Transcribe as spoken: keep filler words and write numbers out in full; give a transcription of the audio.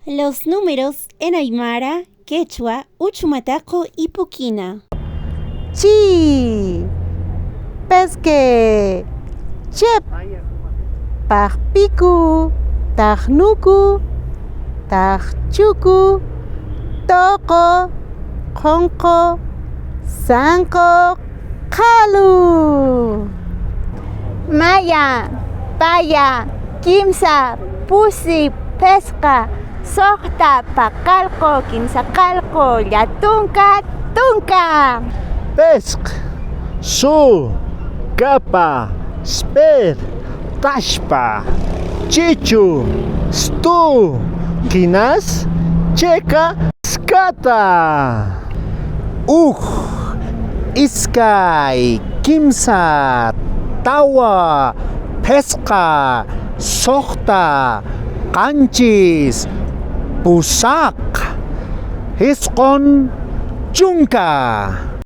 Los números en aymara, quechua, uchumataqu ipukina. Chi, pesque, chep, pajpiku, tajnuku, tajchuku, toqo, qhunqu, sanqu, qhalu. Maya, paya, kimsa, pusi, phisqa, suxta, paqallqu, kimsaqallqu, llatunka, tunka. Phisq, su, kapa, sp'ir, tashpa, chichu, stu, kinas, chika, skata. Uj, iskay, kimsa, tawa, phisqa, suxta, qanchis, pusaq, jisq'un, chunka.